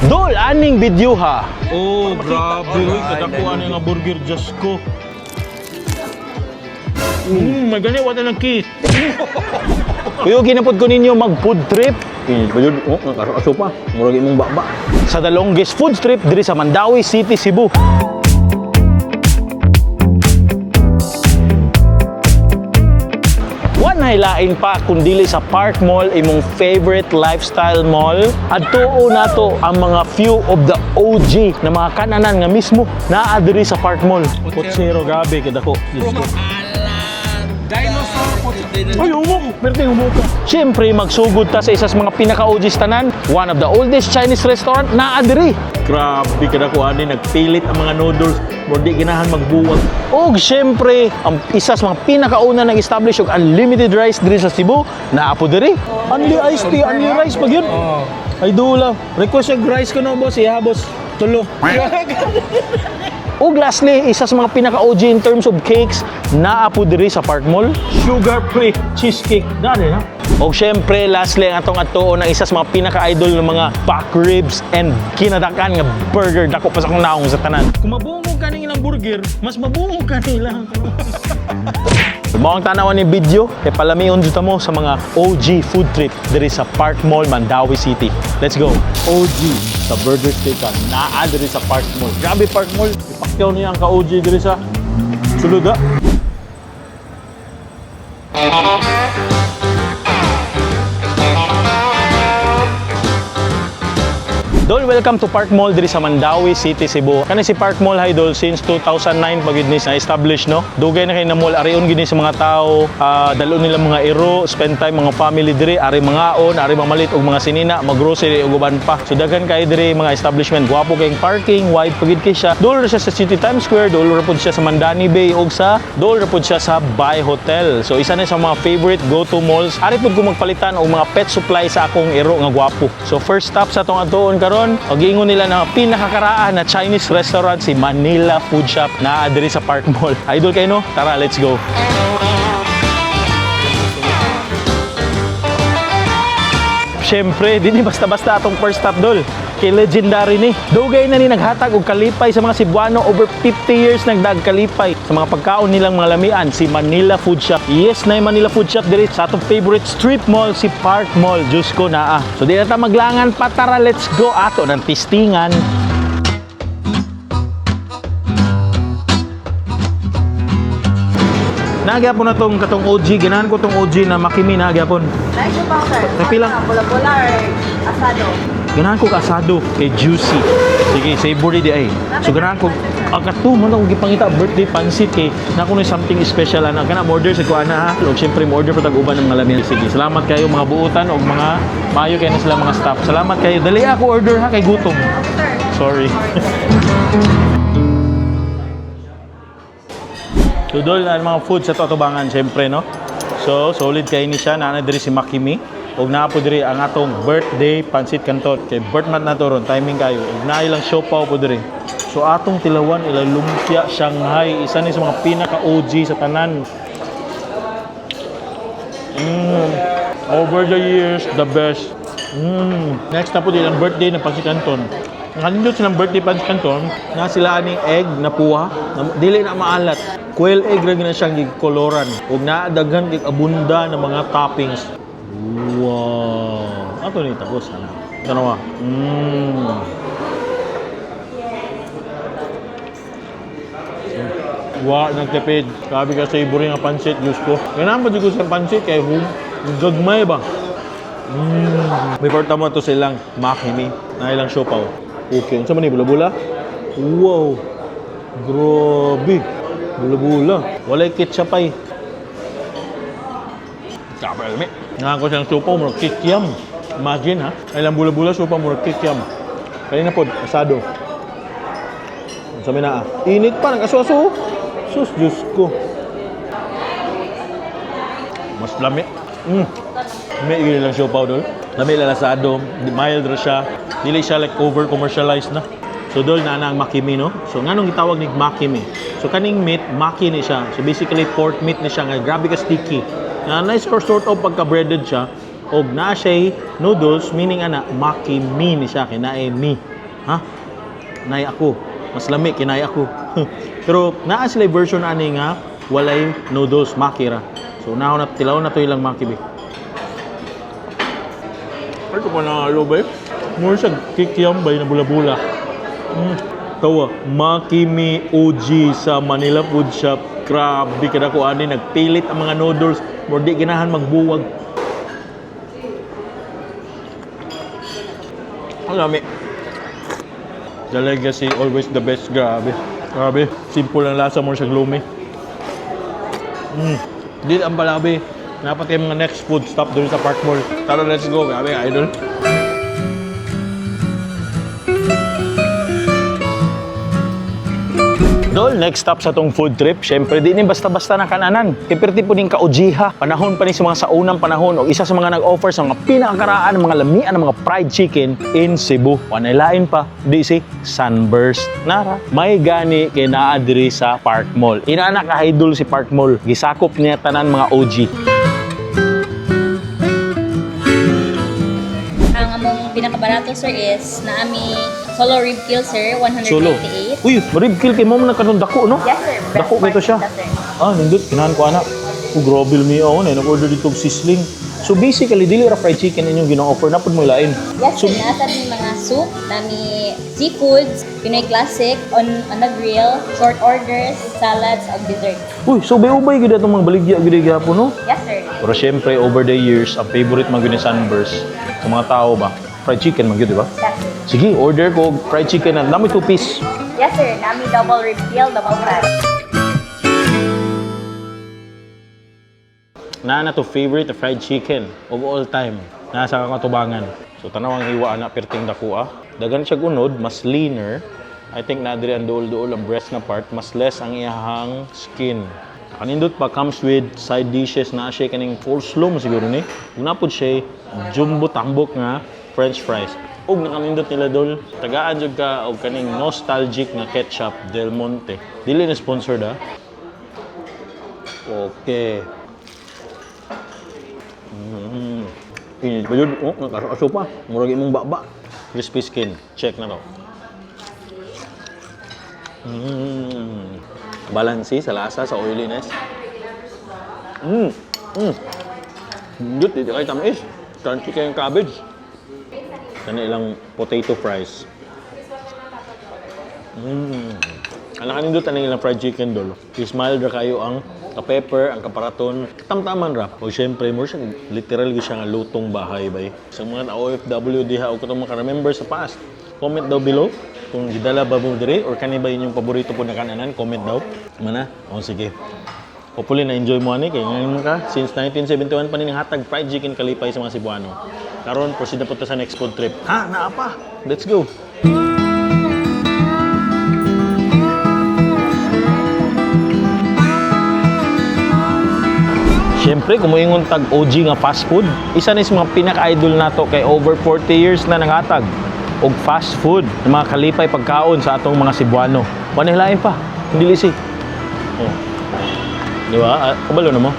Dol, aning video ha. Oh, grabe. Uy, kadakuan nga burger, Diyos ko. May gani, wala ng kiss. Kuyo, ginapod ko ninyo mag food trip. Oh, aso pa. Murag imong baba. Sa the longest food trip diri sa Mandaue City, Cebu. Wa na lain pa kun dili sa Park Mall, imong favorite lifestyle mall. Adtuo nato ang mga few of the OG na mga kananan nga mismo naa diri sa Park Mall. Potsero, grabe, kadako. Diyos ko. Dinosaur po. Ay, umok. Pwede umok ka. Siyempre, magsugod ta sa isa sa mga pinaka-OGs tanan, one of the oldest Chinese restaurant naa diri. Grabe, kadako ani nagpilit ang mga noodles. Murag di ganahan magbuwag. Og siyempre, ang isa sa mga pinakauna nag-establish og unlimited rice diri sa Cebu, naa po diri. Only iced tea, only rice pag yun. Ay, dula. Request yung rice ko no, boss. Iha, boss. Tulo. Og lastly, isa sa mga pinaka-OG in terms of cakes, naa po diri sa Park Mall. Sugar-free cheesecake. Dali, ha? Og syempre, lastly, ang atong atuon ang isa sa mga pinaka-idol ng mga back ribs and kinadakan nga burger dako pa sa akong naong sa tanan. Kung mabungog ka ng ilang burger, mas mabungog ka nila. Mao ang tanawan ni video, kay palamion jud ta mo sa mga OG food trip diri sa Park Mall, Mandaue City. Let's go. OG sa Burger Station. Naa diri sa Park Mall. Grabe Park Mall. Ipakyaw niya ang ka-OG diri sa sulod ha. Dol, welcome to Park Mall diri sa Mandaue City, Cebu. Kani si Park Mall hay Dol since 2009 pag ni na establish, no. Dugay na kay na mall, arion gini sa mga tao, dalon nila mga iro, spend time mga family diri, ari mangaon, ari mamalit og mga sinina, maggrocery ug uban pa. So daghan kay diri mga establishment, gwapo kayong parking, wide pagid kay siya. Dol ra siya sa City Times Square, dol ra pud siya sa Mandani Bay ug sa dol ra pud siya sa Bay Hotel. So isa na sa mga favorite go-to malls. Ari pud ko magpalitan og mga pet supply sa akong iro nga gwapo. So first stop sa atong atuon karon, og giingon nila na pinakakaraan na Chinese restaurant si Manila Food Shop naa diri sa Park Mall. Idol kayo no? Tara, let's go. Siyempre, di ni basta-basta atong first stop dol. Kay legendary ni. Dugay na ni naghatag og kalipay sa mga Cebuano, over 50 years nagdag kalipay sa mga pagkaon nilang mga lamian si Manila Food Shop. Yes, na Manila Food Shop diri sa atong favorite strip mall si Park Mall. Diyos ko naa. So di na ta maglangan pa, tara let's go ato ng tistingan. Nagyapon na tong katong OG, ganahan ko tong OG na makimi nagyapon. Nice yung pa, sir. Napila? Bola-bola or asado? Ganahan ko asado kay juicy. Sige, savory di ay. So ganahan ko ang kato man akong gipangita birthday pansit kay na kuno something special ana kana mo order sa ko ana ha. Og syempre mo order pa tag uban ng mga lamian. Sige, salamat kayo mga buutan og mga maayo kayo na sila mga staff. Salamat kayo. Dali ako order ha kay gutom. Sir. Sorry. So dol ang mga food sa Totobangan syempre no. So solid kay ni siya naa na diri si Makimi ug naa po diri ang atong birthday pansit canton. Kay birth month na to ron, timing kayo. Ug naa ilang siopaw po diri. So atong tilawan ila lumpia Shanghai, isa ni sa mga pinaka OG sa tanan. Over the years, the best. Next na po din ang birthday ng Pansit Canton. Ang kanindot silang birthday Pansit Canton, na sila ani egg na puha, na, dili na maalat. Quail egg ra na siyang gikoloran. Ug naa daghan kay abunda ng mga toppings. Wow. Ato ni tapos ana. Tanawa. Wa nagtipid. Grabe ka savory nga pansit, Diyos ko. Ganahan pa jud ko sa pansit kay hum gagmay ba. Before tamo to silang makimi na ilang siopaw. Okay, unsa man ni bula-bula? Wow. Grabe. Bula-bula. Walay ketchup ay. Grabe lami. Nga ko siyang siopaw murag kikiam. Imagine ha. Ilang bula-bula siopaw murag kikiam. Kanina pod asado. Unsa man naa? Init pa nang aso-aso. Sus, Diyos ko. Mas lami. May igil lang siopaw dol. Lami lang asado, mild ra siya. Dili siya like over commercialized na. So dol na ang makimi no. So nganong gitawag ni makimi? So kaning meat maki ni siya. So basically pork meat ni siya nga grabe ka sticky. Na nice or sort of pagka breaded siya. Og naa siya'y noodles, meaning ana, maki mi ni siya, kay naay mi. Ha? Naay ako. Mas lami, kinay ako. Pero naa sila version ani nga, walay noodles, maki ra. So, naon na, tilaw na to ilang maki, be. Ay, ko pa na alo, be. More siya kikiam, bay, na bula-bula. Tawa, Makimi OG sa Manila Food Shop. Grabe kada ko ani nagpilit ang mga noodles. More di ganahan magbuwag. Ang lami. The legacy always the best. Grabe. Grabe. Simple ang lasa mo sa gloomy. Dito ang palabi. Dapat yung mga next food stop dun sa Park Mall. Tara, let's go. Grabe, idol. Dol, next stop sa tong food trip, syempre di ni basta-basta na kananan. Kay po ning kaujiha. Panahon pa ni sa mga saunang panahon o isa sa mga nag-offer sa mga pinakakaraan ng mga lamian ng mga fried chicken in Cebu. Wanay lain pa, di si Sunburst. Nara, may gani kay naa diri sa Park Mall. Inaana ka idol si Park Mall. Gisakop niya tanan mga OG. Ang among pinakabarato, sir, is naami solo rib kill, sir, 128. Solo. Uy, rib kill kay mo man nagkaroon dako no? Yes, sir. Breast Dako part kito siya. sir. Ah, nindot kinahan ko ana. Oh, grabe mi ako na nag-order dito og sizzling. So basically dili ra fried chicken inyong gina-offer na pud mo lain. Yes, So, sir. Nasa mi mga soup, nami seafoods, Pinoy classic, on the grill, short orders, salads, ug desserts. Uy, so ubay-ubay gid atong mga baligya gid gihapon no? Yes, sir. Pero syempre over the years ang favorite man gyud ni Sunburst sa mga tao ba, fried chicken man gyud, di ba? Yes, sir. Sige, order ko og fried chicken na nami two piece. Yes, sir. Nami double rib kill, double fat. Na na to favorite fried chicken of all time. Nasa katubangan. So tanaw ang hiwa ana perting dako ah. Dagan siya unod, mas leaner. I think na diri ang duol-duol ang breast na part, mas less ang iyahang skin. Kanindot pa comes with side dishes na siya kaning coleslaw mo siguro ni. Ug napod siya jumbo tambok nga french fries. Ug nakanindot nila dol. Tagaan jud ka og kaning nostalgic nga ketchup Del Monte. Dili na sponsored ah. Okay. Init pa yun. Oh, nakaso pa. Murag imong baba. Crispy skin. Check na to. Balansi sa lasa, sa oiliness. Good, dito kayo tamis. Crunchy kayong cabbage. Kana ilang potato fries. Ang nakanindot ang ilang fried chicken dolo. Ismail ra kayo ang ka-pepper, ang kaparaton. Tamtaman ra. O syempre, mo siya literal gyud siya nga lutong bahay bay. Sa mga OFW diha o katong maka-remember sa past, comment daw below kung gidala ba mo dire or kani ba inyong paborito po na kananan, comment daw. Mana? O sige. Hopefully na-enjoy mo ani kay ngayon ka since 1971 pa ni hatag fried chicken kalipay sa mga Cebuano. Karon proceed na po ta sa next food trip. Ha, naa pa. Let's go. Siyempre, kung moingon tag OG nga fast food, isa ni sa mga pinaka-idol nato kay over 40 years na nangatag og fast food ng mga kalipay pagkaon sa atong mga Cebuano. Wanilain pa, hindi lisi. Oh. Di ba? Ah, kabalo na mo.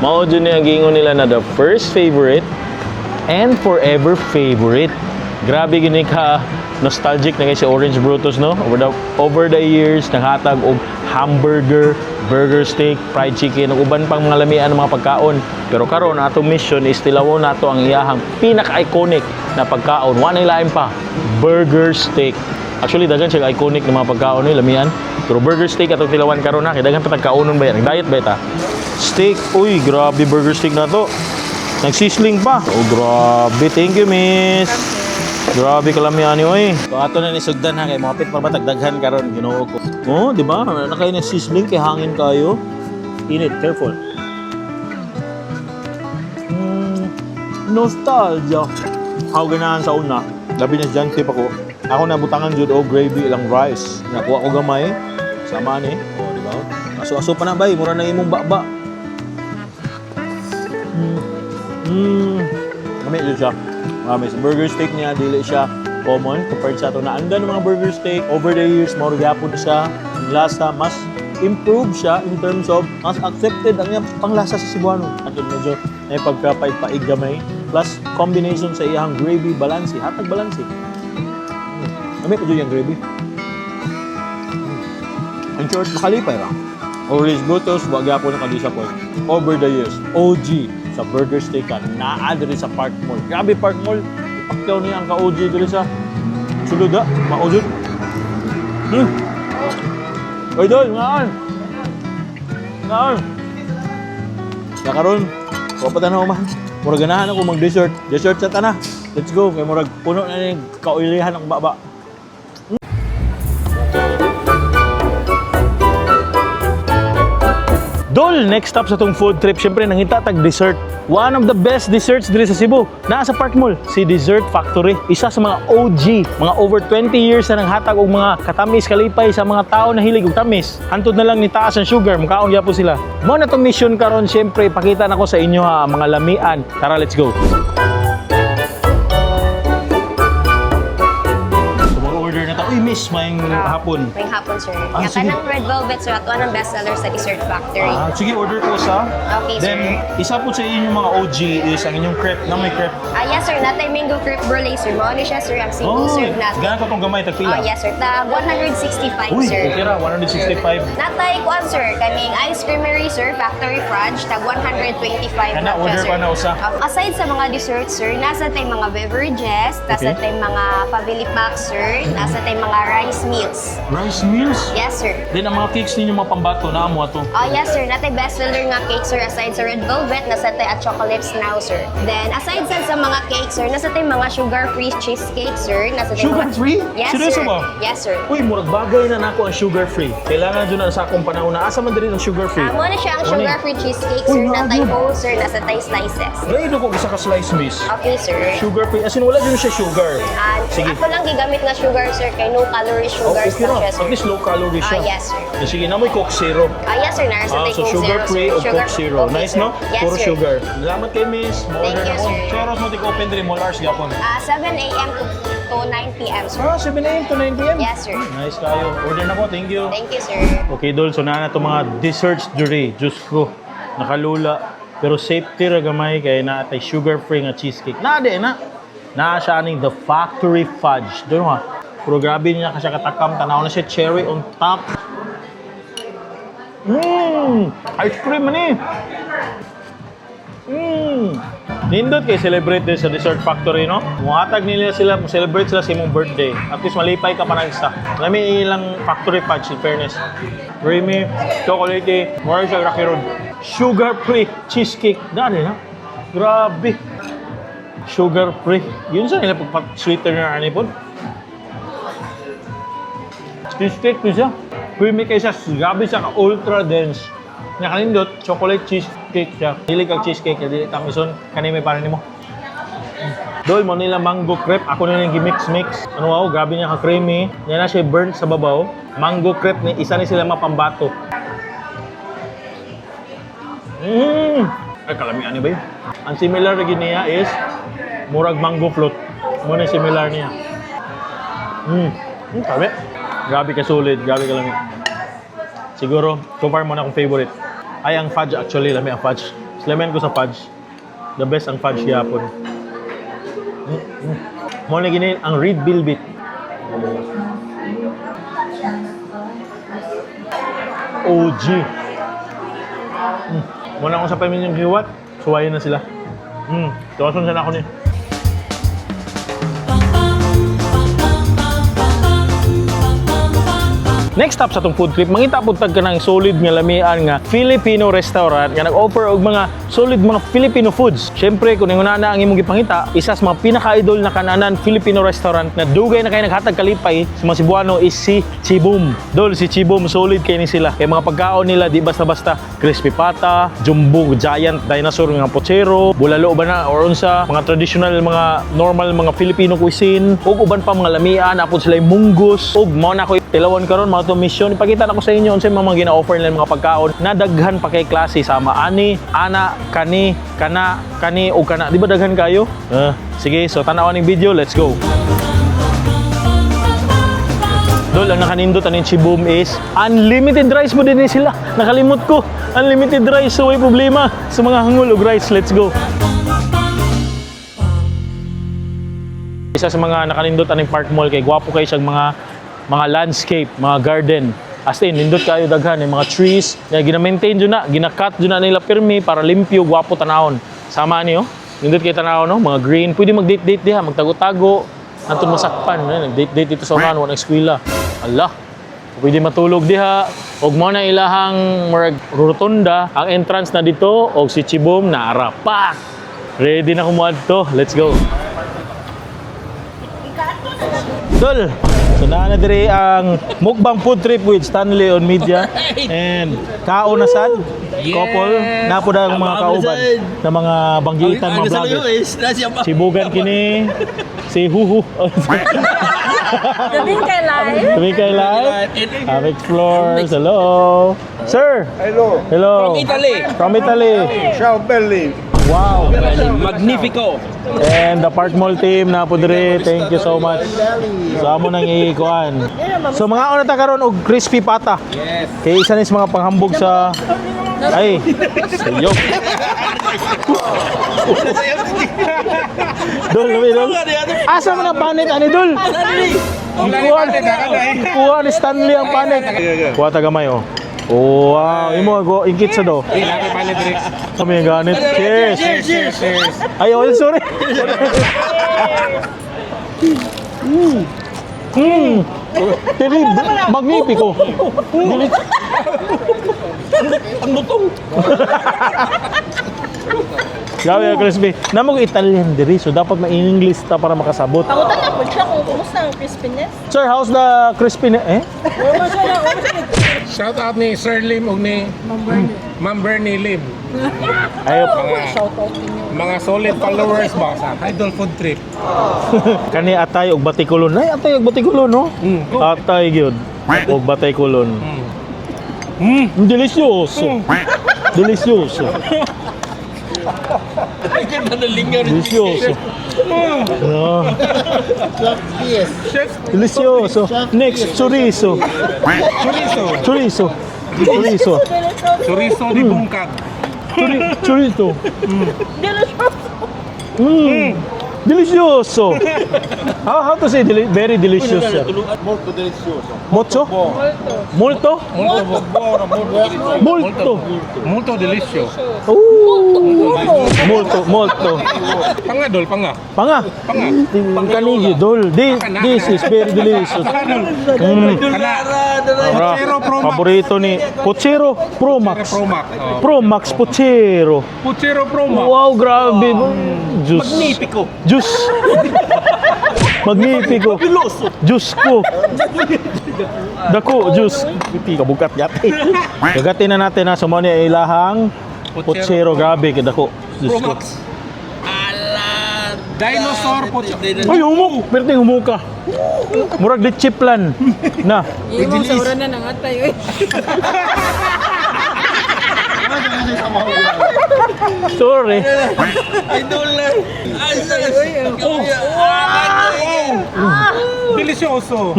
Mao jud ni ang giingon nila na the first favorite and forever favorite. Grabe gini ka nostalgic na kay si Orange Brutus no. Over the years naghatag og hamburger, burger steak, fried chicken ug uban pang mga lamian ng mga pagkaon. Pero karon atong mission is tilawon nato ang iyahang pinaka-iconic na pagkaon. Wa nay lain pa, burger steak. Actually daghan siya iconic na mga pagkaon ni lamian. Pero burger steak atong tilawan karon na kay daghan pa tagkaonon ba yan. Diet ba ta? Steak, uy, grabe burger steak na to. Nagsisling pa. Oh, grabe. Thank you, miss. Grabe kalamian ni oy. So ato na ni sugdan ha kay mapit pa ba tagdaghan karon Ginoo ko. Oh, di ba? Na kayo na sizzling kay hangin kayo. Init, careful. Nostalgia. How ganahan sa una. Labi na dyan tip ako. Ako nabutangan jud og gravy ilang rice. Nakuha ko gamay. Sama ni. Oh, di ba? Aso-aso pa na bay, mura na imong baba. Kami jud siya. Marami. Sa burger steak niya, dili siya common compared sa ato na andan ng mga burger steak. Over the years, mao gyapon siya. Ang lasa, mas improve siya in terms of mas accepted ang iyang panglasa sa Cebuano. At yun, medyo may pagkapait-paig gamay. Plus combination sa iyang gravy balanse, hatag balanse. Lami pa jud yung gravy. In short, makalipay ra. Orange Brutus, wa gyapon naka-disappoint. Over the years, OG sa Burger Steak naa diri sa Park Mall. Grabe Park Mall, ipakyaw niya ang ka-OG diri sa sulod ha, maujod. Oy dol, ngaan. Ngaan. Nakaron, wa pa tanaw man. Murag ganahan ako mag-dessert. Dessert sa tana. Let's go kay murag puno na ning kaoilihan ang baba. Dol, next stop sa tong food trip, syempre nangita tag dessert. One of the best desserts diri sa Cebu. Naa sa Park Mall, si Dessert Factory. Isa sa mga OG, mga over 20 years na nanghatag og mga katamis kalipay sa mga tao na hilig og tamis. Hantod na lang ni taas ang sugar, mukaon gyapon sila. Mao na tong mission karon, syempre ipakita nako sa inyo ha, ang mga lamian. Tara, let's go. So mag-order na ta. Uy, miss, maayong hapon. May hapon, sir. Ah, Nga sige. kanang red velvet, sir, at one ang bestseller sa Dessert Factory. Ah, sige, order ko sa. Okay, Then, sir. isa po sa inyong mga OG is ang inyong crepe na may crepe. Ah, yes, sir. Natay mango crepe brulee, sir. Mao ni siya, sir, ang single serve natin. Gana ko tong gamay, tagpila. Oh, yes, sir. Tag 165, Uy, sir. okay ra, 165. Natay kuan, sir. Kaning ice creamery, sir, factory fudge, tag 125 Kana, na siya, order sir. pa na usa. Aside sa mga desserts, sir, nasa tay mga beverages, nasa Okay. tay mga family packs, sir, nasa tay mga rice meals. Rice meals? Yes, sir. Then, ang mga cakes ninyo mga pambato, naamo ato. Oh, yes, sir. Natay bestseller nga cake, sir. Aside sa red velvet, nasa tay at chocolates now, sir. Then, aside sa mga cake, sir, nasa tay mga sugar-free cheesecake, sir. Nasa tay mga- Sugar-free? Yes, Seryoso sir. ba? Yes, sir. Uy, murag bagay na nako ang sugar-free. Kailangan dyan na sa akong panahon na asa man diri ang sugar-free. Mo na siya ang Ano eh? sugar-free cheesecake, Uy, sir. naa Natay yun. whole, sir. Nasa tay slices. Lain ko isa ka slice, miss. Okay, sir. Sugar-free. As in, wala dyan siya sugar. Ah, Sige. ako lang gigamit na sugar, sir, kay no calorie Oh, sugar okay na ra. siya, sir. At least low calorie siya. Ah, yes, sir. Sige, na may Coke Zero. Ah, yes, sir. Nasa Ah, tay so Coke sugar Zero, free sir. o Coke Zero. Okay, Nice, sir. no? Yes, Puro sir. sugar. Salamat kay miss. Mo-order Thank you, na ako. sir. So, oras mo open diri mall hours gyapon. Ah, 7 a.m. to 9 p.m., sir. Ah, 7 a.m. to 9 p.m. Yes, sir. Nice kayo. Order na ko. Thank you. Thank you, sir. Okay, Dol. So, naa na itong mga desserts diri. Diyos ko, nakalula. Pero safety ra gamay kay naa tay sugar-free nga cheesecake. Naa di na. Naa siya aning The Factory Fudge. Doon ha. Pero grabe niya kasi katakam. Tanaw na siya cherry on top. Mmm! Ice cream man eh. Nindot kay celebrate din sa Dessert Factory, no? Muhatag nila sila, celebrate sila sa imong birthday. At least malipay ka pa ng isa. Lami ilang factory fudge, in fairness. Creamy, chocolatey, more siya Rocky Road. Sugar-free cheesecake. Dali, no? Grabe. Sugar-free. Yun sa nila pagpa-sweetener ani po. Cheesecake to siya. Creamy kay siya. Grabe siya ka ultra dense. Nakanindot, chocolate cheesecake siya. Dili kag cheesecake, dili tamison. Kani may para nimo. Dol mo nila mango crepe. Ako na lang mix mix. Ano wow, grabe niya ka creamy. Niya na siya burnt sa babaw. Mango crepe ni isa ni sila mapambato. Ay kalamian ni ba yun? Ang similar ra gyud niya is murag mango float. Mo na similar niya. Grabe. Grabe ka solid, grabe ka lami. Siguro, so far mo na akong favorite. Ay, ang fudge actually, lami ang fudge. Slamen ko sa fudge. The best ang fudge gyapon. Mo na gini ang red velvet. OG. Mo na akong sa pamilyang hiwat, suwayin na sila. Tuwason sana ako ni. Next stop sa tong food trip, mangita pud tag kanang solid nga lamian nga Filipino restaurant nga nag-offer og mga solid mga Filipino foods. Syempre, kung ingon na ang imong gipangita, isa sa mga pinaka-idol na kananan Filipino restaurant na dugay na kay naghatag kalipay sa mga Cebuano is si Chibum. Dol, si Chibum solid kay ni sila. Kay mga pagkaon nila di basta-basta crispy pata, jumbo giant dinosaur nga pochero, bulalo ba na or unsa, mga traditional mga normal mga Filipino cuisine ug uban pa mga lamian, apod sila yung munggos ug mao na ko tilawan karon mga to mission ipakita na ko sa inyo unsay mga gina-offer nila mga pagkaon na daghan pa kay klase sama ani, ana, kani, kana, kani ug kana. Di ba daghan kayo? Ah, sige, so tan-awan ning video, let's go. Dol, ang nakanindot aning Chibum is unlimited rice mo din ni sila. Nakalimot ko. Unlimited rice, so way problema sa mga hangol og rice. Let's go. Isa sa mga nakanindot aning Park Mall kay gwapo kay siyang mga landscape, mga garden. As in, nindot kayo daghan yung mga trees na gina-maintain jud na, gina-cut jud na nila pirmi para limpyo, gwapo tanawon. Sama niyo. Nindot kay tanawon no, mga green. Pwede mag-date-date diha, magtago-tago. Antong masakpan, no? Nag-date-date dito sa unahan, wala eskwela. Allah. Pwede matulog diha. Og mo na ilahang murag rotunda, ang entrance na dito og si Chibom na ara. Pak! Ready na kumuadto. Let's go. Dol, so naa na diri ang mukbang food trip with Stanley on media and kao na sad couple na po ang mga kauban na mga banggitan mga vloggers. Sibugan kini si Huhu. Gabing kay live. Kami kay live. Alex Flores, hello. Sir. Hello. Hello. From Italy. From Italy. Ciao belli. Wow. Magnifico. And the Park Mall team na po diri, thank you so much. So amo nang iikuan. So mga una ta karon og crispy pata. Yes. Kay isa ni sa mga panghambog sa ay sayo. Dol, dol, dol. Asa man ang panit ani dol? Kuha, kuha ni Stanley ang panit. Kuha ta gamay oh. Oh, wow, imo go ingkit sa do. Kami ang ganit. Cheers. Cheers. Cheers. Ay, oh, sorry. Tiri, magnifico. Dili- Ang lutong. Grabe ang crispy. Namo ko Italian diri, so dapat ma-English ta para makasabot. Pangutan na po siya kung kumusta ang crispiness. Sir, how's the crispy na eh? Shout out ni Sir Lim ug ni Ma'am Bernie Lim. Ay, Mga solid followers ba sa Idol Food Trip. kani atay og batikulon. Ay, atay og batikulon, no? Atay gyud. Og batikulon. Delicioso. Delicioso. Delicioso. No. Delicioso. Next, chorizo. Chorizo. Chorizo. Chorizo. Chorizo di Bungkag. Chorizo. Delicious. Delicioso. How to say very delicious, sir? Molto delizioso. Molto? Molto? Molto Buono, molto delizioso. Molto. Molto delicioso. Ooh. Molto, molto. Panga dol, panga. Panga. Panga. Kanigi, dol. This is very delicious. Kana. Ra, Puchero Pro Max. Paborito ni Puchero Pro Max. Pro Max. Oh. Pro Max Puchero. Puchero Pro Max. Wow, grabe. Juice. Magnifico. Juice. Magnifico. Juice ko. Dako, juice. Kabukat yate. Gagatin na natin ha. Sumani ay ilahang Puchero. Grabe, kadako. Diyos Pro ko. Max. Dinosaur Puchero. Ay, humok! Perting humuka. Murag di chiplan. Na. Imong saura na nangatay oy. Sorry. Idol na. Oh. Delicioso.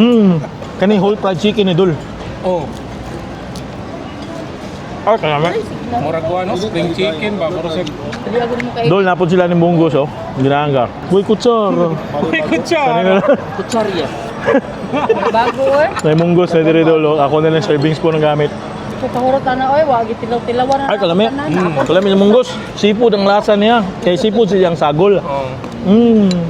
Kani whole fried chicken ni Dul. Oh. Ay, kalami. Murag ko ano, spring chicken ba? Murag sa Dol, napod sila ni Munggos, oh. Ginangga. Uy, kutsara. Uy, kutsara. Kutsarya. Bago oy. May munggos na diri Dol, oh. Ako na lang serving spoon ang gamit. Kahurot na oy, wagi tilaw-tilawan na. Ay, kalami. Kalami ng munggos. Seafood ang lasa niya. Kay seafood siyang sagol. Oh.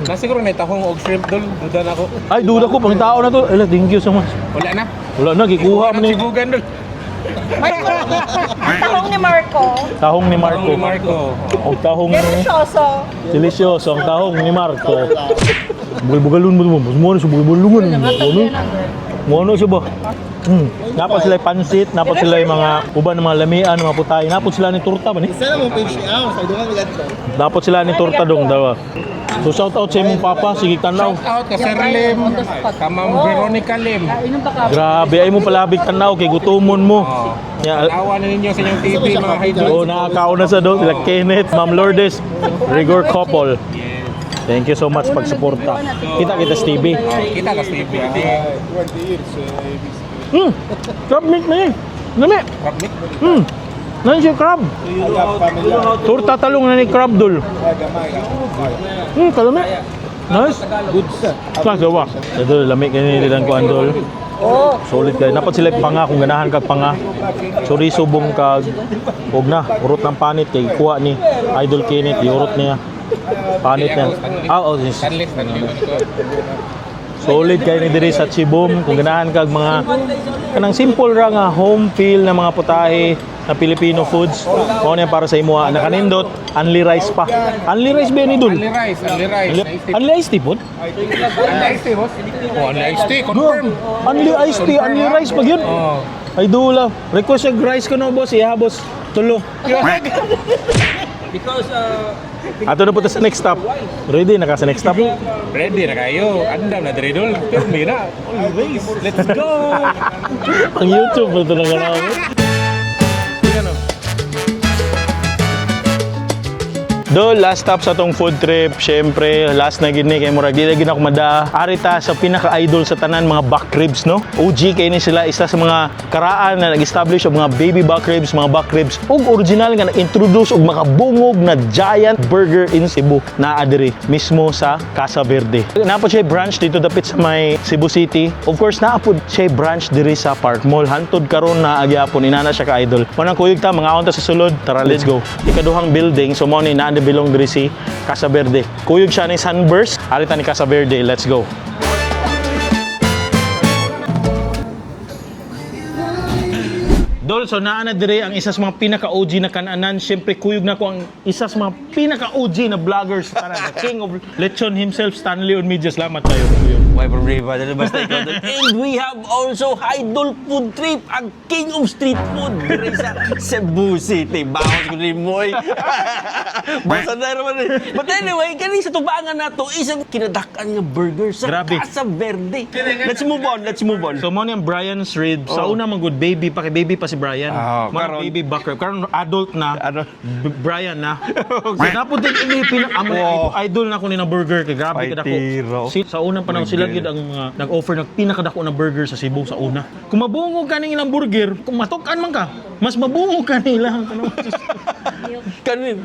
Na siguro na tahong og shrimp dol, duda na ako. Ay, duda ko. Pangitao na to. Ela, thank you so much. Wala na. Wala na, gikuha mo ni. Sibugan dol. Tahong ni Marco. Tahong ni Tahong Marco. ni Marco. Og tahong ni... Delicioso. Delicioso ang tahong ni Marco. Bugal-bugalon mo mo. Mo na sa bugal-bulungan. Ano? Mo ano siya ba? Napod sila yung pansit, napod sila yung mga uban ng mga lamian, mga putay. Napod sila ni turta ba ni? Isa na mo page ni Ams, ay doon ka Napod sila ni turta dong dawa. So shout out sa imong papa, sige tanaw. Shout out ka Sir Lim, ka Ma'am Veronica Lim. Inom pa ka. Grabe ay mo palabig tanaw kay gutomon mo. Oh. Ya, Tawa na ninyo sa inyong TV mga idol. oh, nakakaon na sa do sila Kenneth, Ma'am Lourdes, Rigor Couple. Thank you so much pagsuporta. Kita kita sa TV. Kita ka sa TV. 20 years. Crab meat na eh. Dami. Crab meat. Nan siya crab. Torta talong na ni crab dul. Kalami. Nice. Good sa. Sa gawa. Ito lami kay nilang kuan, dol. Solid kay. Dapat sila panga kung ganahan kag panga. Chorizo bong kag og na urot ng panit kay kuha ni Idol Kenneth iurot niya. Panit niya. Ah, oh, yes. Stanley, Stanley. Solid kay ni diri sa Chibom kung ganahan kag mga kanang simple ra nga home feel na mga putahe na Filipino foods. Mao niya para sa imo nakanindot, only rice pa. Only rice ba ni dul? Only rice, only rice. Only ice tea pod? Only iced tea, boss. Oh, only iced tea, confirm. Only iced tea, only rice pag yun. Oh. Ay dula. Request yung rice ko no boss, iya boss. Tulo. Because Ato na po ta sa next stop. Ready na ka sa next stop? Ready na kayo. Andam na diri dol. Pirmi na. Always. Let's go. Ang YouTube ito na ganaw. Do, last stop sa tong food trip. Siyempre, last na gid ni kay murag di na gid ako mada. Arita sa pinaka-idol sa tanan mga back ribs, no? OG kay ni sila isa sa mga karaan na nag-establish og mga baby back ribs, mga back ribs ug original nga na-introduce og makabungog na giant burger in Cebu naa diri mismo sa Casa Verde. Naa po siya branch dito dapit sa may Cebu City. Of course, naa po siya branch diri sa Park Mall. Hantod karon na agyapon inana siya ka idol. Manang kuyog ta mga ta sa sulod. Tara, let's go. Ikaduhang building so mo ni naa belong diri si Casa Verde. Kuyog siya ni Sunburst. Arita ni Casa Verde. Let's go. Dol, so naa na dire ang isa sa mga pinaka-OG na kananan. Siyempre, kuyog na ko ang isa sa mga pinaka-OG na vloggers sa tanan. The king of lechon himself, Stanley on Media. Salamat tayo. Kuyog. Why problema? Dali basta ikaw dun. And we have also Idol Food Trip, ang king of street food diri sa Cebu City. Bawas ko ni Moy. Basta na naman eh. But anyway, kani sa tubangan nato isang kinadak-an nga burger sa Grabe. Casa Verde. Let's move on, let's move on. So mo ni ang Brian's ribs. Sa una man good baby pa kay baby pa si Brian. Ah, Mga karon. baby back rib. Karon adult na. Adult. Brian na. So napod din ini pina amo idol na ko ni na burger kay grabe Ay, ka dako. tiro. Si, sa unang panahon sila gid ang mga nag-offer ng pinakadako na burger sa Cebu sa una. Kung mabungog ka ning ilang burger, kung matuk-an man ka, mas mabungog ka nila. Kanin,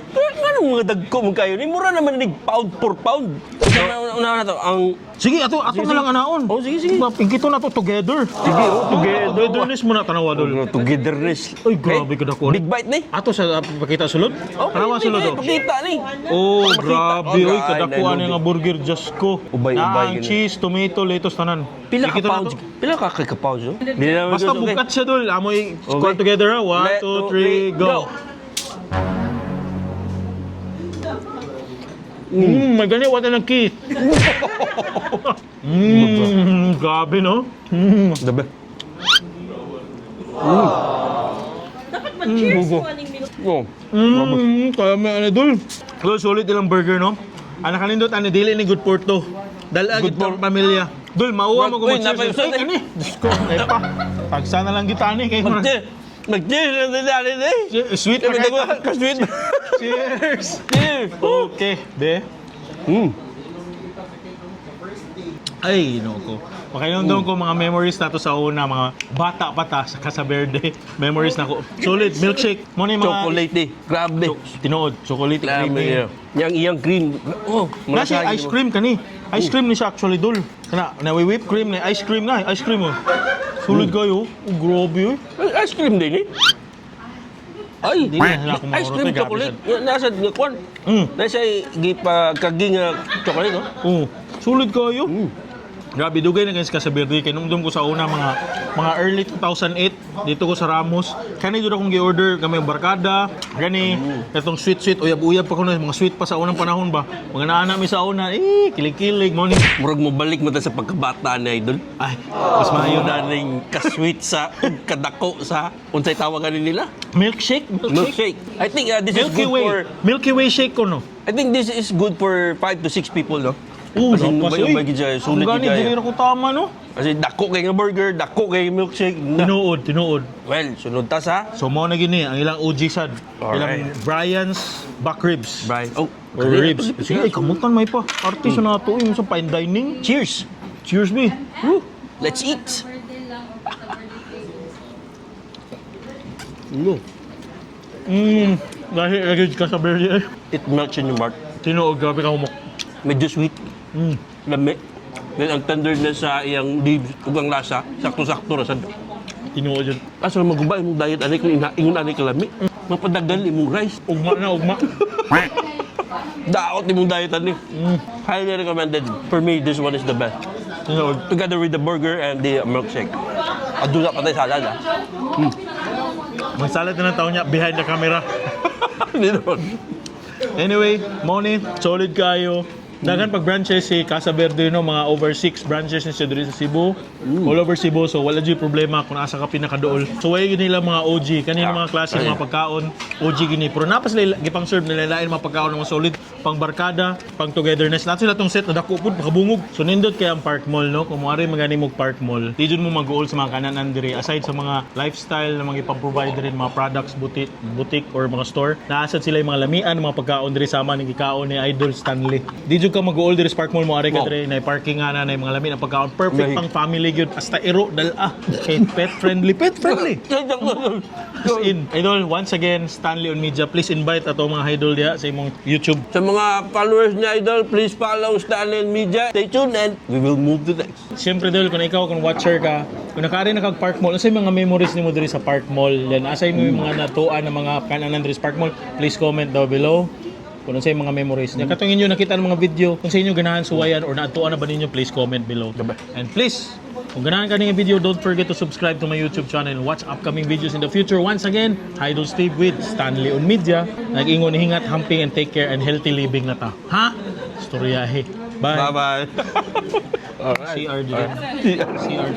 anong mga dagko mo kayo? Ni mura naman ni pound for pound. Una, una na to, ang Sige, ato ato na lang anaon. Oh, sige, sige. Pingkito na to together. Sige, oh, together. Togetherness mo na tanawa dol. Togetherness. Ay, grabe ka dako. Big bite ni. Ato sa pakita sulod. Tanawa sulod. Oh. Pakita ni. Oh, grabe Oh, oy, kadakuan ay, nga burger, Diyos ko. Ubay-ubay, Naa ang ganun. cheese, tomato, lettuce tanan. Pila ka Ikito na pounds? to. Pila ka ka pounds? Oh? Di naman Basta okay. bukat siya dol. Amoy Okay. squad together ha. 1, Let, 2, 3, go. May gani wala ng key. Grabe no. Dabe. Dapat mag-cheers ko aning milk. Oh. Kaya may ano dol. Dol, solid ilang burger no. Anak kanindot ani dili ni good porto. Dala gid tang pamilya. Dol, mauwa mo Uy, kung mag-cheers. napay- Ay, kani. Diyos ko, ay pa. Pagsa na lang kita ani kay murag- Mag-cheers. Mag-cheers na tayo ni. Sweet na Kami kayo. ka-sweet. Cheers! Cheers. Okay, be. Ay, no ko. Pakiramdam ko mga memories nato sa una, mga bata pa ta sa Casa Verde. Memories na ko. Solid milkshake. Mo ni mga Chocolate eh. Grabe. Tinuod, chocolate Grabe. creamy. Yeah. Yang iyang cream. Oh, Nasa malasahin ice mo. cream kani. Ice cream ni siya actually dul. Kana, na whipped cream ni ice cream na, ice cream oh. Sulod kayo. Oh, grabe oy. Ay, ice cream din eh. Ay, Di na sila ice kumaurot, cream eh, grabe chocolate. Nasa kwan. Nasa gipa kagi nga chocolate oh. Oh, sulit kayo. Grabe, dugay na guys ka sa Verde. Kay nung ko sa una, mga early 2008, dito ko sa Ramos. Kani doon akong gi-order kami ang barkada. Gani, itong sweet-sweet, uyab-uyab pa ko na, mga sweet pa sa unang panahon ba. Mga naana mi sa una, eh, kilig-kilig, mo ni. Murag mo balik mo ta sa pagkabata na idol. Ay, mas maayo Mayo na. na ning kasweet sa ug kadako sa unsay tawagan ni nila? Milkshake? Milkshake? Milkshake. I think this is Milky good Way. for Milky Way shake ko, no? I think this is good for 5 to 6 people, no? Oo, As in, napas, ubay- uy. ubay gid siya, sulit Ang gani, gid dili kaayo. na ko tama, no? Kasi dako kay nga burger, dako kay milkshake. Na. Tinuod, tinuod. Well, sunod ta sa So, mo na gini, ang ilang OG sad. Alright. Ilang Brian's back ribs. Brian. Oh, Or ribs. Sige, ay, kamutan may pa. Artist na nato yung sa fine dining. Cheers. Cheers, me. Woo. Let's eat. No. Dahil lagi ka sa berry eh. It melts in your mouth. Tinuod, grabe ka humok. Medyo sweet. Lami. Then ang tenderness sa iyang leaves ug ang lasa, sakto-sakto ra sad. Tinuod jud. Asa maguba imong diet ani kung ina ingon ani kalami. Mapadagan imong rice. Ugma na, ugma. Daot imong diet ani. Highly recommended. For me, this one is the best. Tinuod. Together with the burger and the milkshake. Aduna pa tayo salad ah. Magsalat na ng tao niya behind the camera. Hindi naman. Anyway, Moni, solid kayo. Daghan pag branches si Casa Verde, no, mga over six branches ni siya diri sa Cebu. All over Cebu, so wala jud problema kung asa ka pinakadool. So wala yun nila mga OG, kanina mga klase mga pagkaon, OG gini. Pero napas sila gipang serve nila lain mga pagkaon ng mga solid pang barkada, pang togetherness. Lahat sila tong set na dako pud makabungog. So nindot kay ang Park Mall, no, kung moari magani mo Park Mall. Di jud mo mag-goal sa mga kananan diri aside sa mga lifestyle na mga ipang-provide rin mga products, boutique, boutique or mga store. Naasad sila yung mga lamian, mga pagkaon diri sama ni gikaon ni Idol Stanley. Di jud ka mag-goal diri sa Park Mall, mo ari ka diri na parking nga na na yung mga lamian ang pagkaon. Perfect Lahi. pang family gyud hasta iro dal-a. Kay pet friendly, pet friendly. As in, Idol, once again, Stanley on Media, please invite ato mga idol diha sa imong YouTube. Sa mga followers ni Idol, please follow Stanley Media. Stay tuned and we will move to next. Siyempre, Idol, kung ikaw, kung watcher ka, kung nakaari na kag Park Mall, unsay mga memories nimo diri sa Park Mall? Yan, asay mo yung mga natuan ng mga kananan diri sa Park Mall? Please comment down below kung unsay mga memories niya. Katong inyo nakita ng mga video, kung sa inyo ganahan suwayan or naatuan na ba ninyo, please comment below. And please, kung ganahan ka ning video, don't forget to subscribe to my YouTube channel and watch upcoming videos in the future. Once again, Idol Steve with Stanley on Media. Nag-ingon, hingat, hamping, and take care and healthy living na ta. Ha? Storyahe. Bye. Bye-bye. CR dyan. CR.